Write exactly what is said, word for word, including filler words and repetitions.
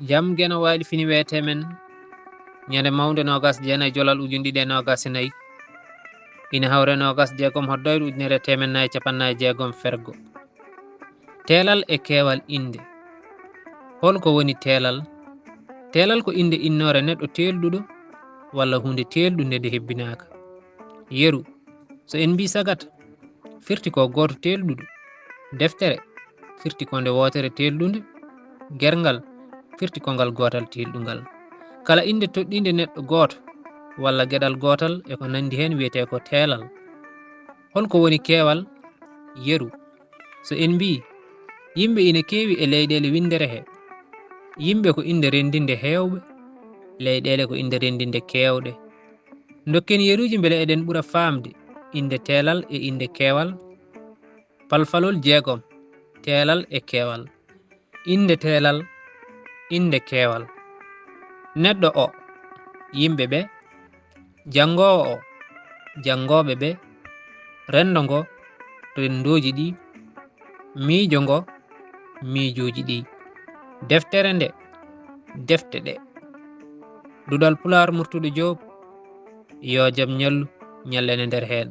Jam Geno Waali fini weetee men ñande mawnde noogas jeenayi jolal ujunɗiɗi e noogas e nayi, ina hawre noogas jeegom hoddoyre ujunere e teemen nayi e capannaayi jeegom fergo. Teelal e keewal innde. Hol ko woni teelal? Teelal ko innde innoore neɗɗo teelɗuɗo walla huunde teelɗunde nde hebbinaaka. Yeru, so en mbii sagat, firti ko gooto teelɗuɗo. Deftere, firti ko nde wootere teelɗunde. Gerngal, firti ko ngal gootal teelɗungal. Kala innde toɗɗiinde neɗɗo gooto walla geɗal gootal e ko nanndi heen wiyetee ko teelal. Hol ko woni keewal? Yeru, so en mbii yimɓe ina keewi e leyɗeele winndere he, yimɓe ko innde renndinde heewɓe, leyɗeele ko innde renndinde keewɗe. Ndokken yeruuji mbele eɗen ɓura faamde innde teelal e innde keewal. Palfalol jeegom, teelal e keewal. Innde teelal, innde keewal. Neɗɗo o, yimɓe ɓe. Janngoowo o, janngooɓe ɓe. Renndo ngo, renndooji ɗi. Miijo ngo, miijooji ɗi. Deftere nde, defte ɗe. Duɗal Pulaar Murtuɗo Joob, yo jam ñallu, ñallen e nder heen.